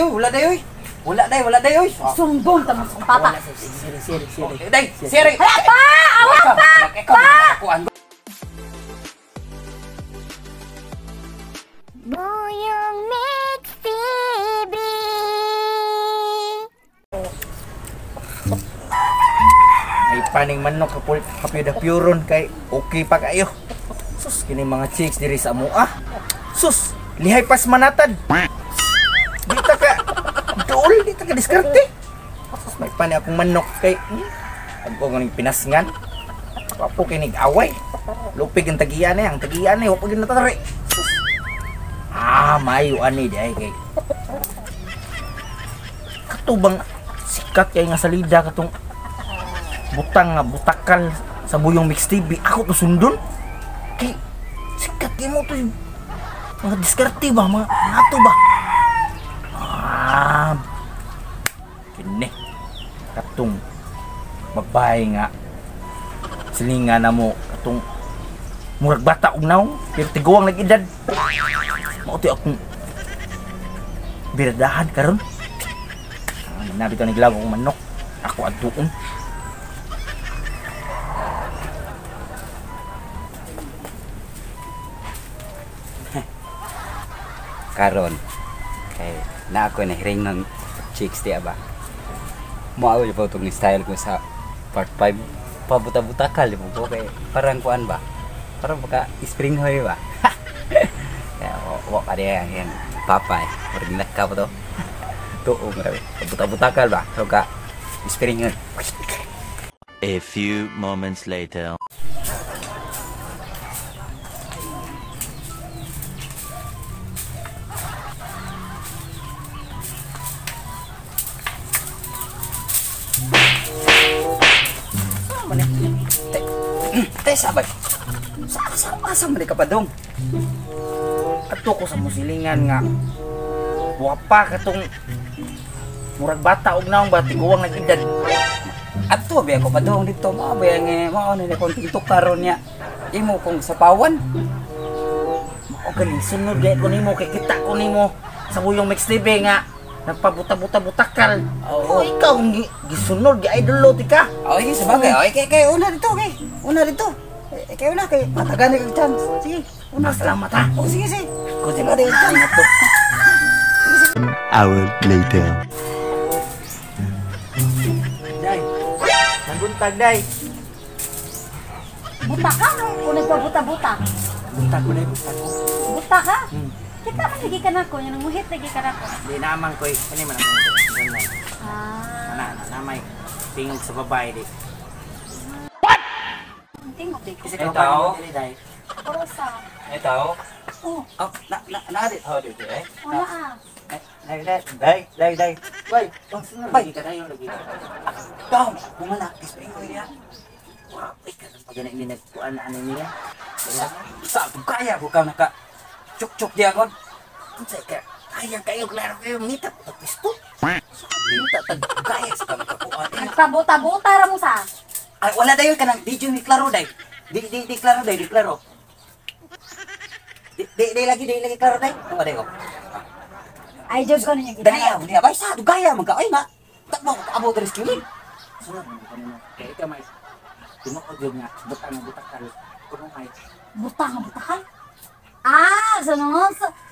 Wala day oy. Wala day, wala day oy. Sumbong ta mo sa papa. Siri, siri, siri. Day, siri. Hala pa! Awa pa! Pa! Buyong Mix TV. Ay paning manok kapyo-dapyuron kay okay pa kayo. Sus, kini mga chicks diri sa amoa. Sus, lihay pas manatad. Di ta ka dool, di ta ka diskarte. Sus, may pani akong manok kay pag ko ning pinasngan. Wapo kay nig-away. Lupig ang tagiya ni, ang tagiya ni, wapo gyud natari. Sus. Ah, mayo ani di ay kay. Katubang sikat kay nga salida katong butang nga butakal sa Buyong Mix TV. Ako to sundon. Kay sikat kay mo to mga diskarte ba, mga ato ba? Ah, kini katong babae nga silinga na mo katong murag bata og naong pero tiguang nag-edad. Mao to akong biradahan karon. Ah, nabi to naglaw akong manok. Ako adtuon. Karon kay na ako na hiring ng chicks di ba. Moao jud po tong style ko sa part 5 pabuta-butakal mo ko kay parang kuan ba? Parang baka spring hoy ba. Kaya wa pa diyan yan papa eh. Murag naka pa to. Tuo grabe. Pabuta-butakal ba? So ka spring hoy. A few moments later. Te, sabay. Sa man ka pa dong? Adto ko sa musilingan nga wapa katong murag bata og naong ba tiguang nag-edad. Adto ba ako pa dong dito mao ba nga mao na konting tukaron niya. Imo kong sapawan. Mao ganing sunod gay ko nimo kay kita ko nimo sa Buyong Mix TV nga nagpabuta-buta-butakal. Oo, ikaw ang gisunod gi idol ti ka. Oy, sabagay. Oy, kay una dito kay. Una dito. Kay una kay patagan kag chance. Sige, una. Salamat ha. Oh, sige, sige. Ko si Mati chance to. Hour later. Day. Nabuntag day. Buta ka o nagpabuta-buta? Buntag ko day, buntag ko. Buta ka? Kita man lagi ka nako, yung nanguhit lagi ka nako. Di naman koy, kani man ang ganun. Ah. Ana, namay tingog sa babae di. What? Tingog di ko. Kasi Eh, tao. dili day. Rosa. Eh tao. Oh, Oh, na na na di. Oh, di eh. wala ah. Day, day, day, day, day. Bay, ang sunod lagi ka dayon lagi. Down, bumala, spring hoy niya. Wow, ay karon pag ini nagkuan ani niya. Sa kaya ko ka naka chuk-chuk diya kon. Unsay ka? Kaya kayo klaro kayo ngita po pisto. Ngita tag kaya sa makakuan. Nagpabuta-buta ra mo sa. Ay wala dayon kanang di jud ni klaro day. Di di di klaro day, di klaro. Di di di lagi klaro day. Ano day ko? Ay jud ko ninyo Dali ah, niya bay sa gaya man ka ay na. Takbo ka abot ris kilin. Sunod man ko nimo. Kay ikaw may tinuod gyud nga butang nga butakal. Kuno may Buta nga butakal. Ah, so no.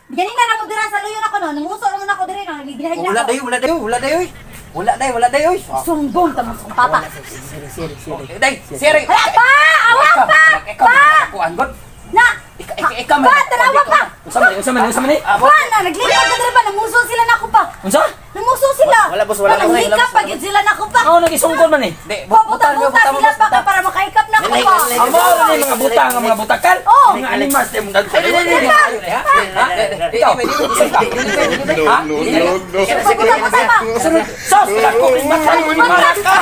Gani na mo dira sa luyon ako no. Nanguso naman ako diri no. Nagigilahig na. Wala dayon, wala dayon, wala dayon. Wala day, wala dayon. Sumbong ta mo sa papa. Siri, siri, siri. Day, siri. Hala pa! Awa pa! Ikaw kuan god. Na! Ikaw man. Pa, tanawa pa! Unsa man, unsa man ni? Pa na naglingkod ka diri ba namuso sila nako pa. Unsa? Namuso sila. Wala, boss, wala, Pa, wala, Nanghikap pa gyud sila nako pa. Ako nagisungkol man ni. Di, Pabuta-buta sila pa kay para makaikap nako pa. Amo ni mga butang nga mga butakal. Oh. Mga animas di mong dagko. Ikaw, No, no, no, no. Pabuta-buta pa. Sos, dako ni mata ni mata ka.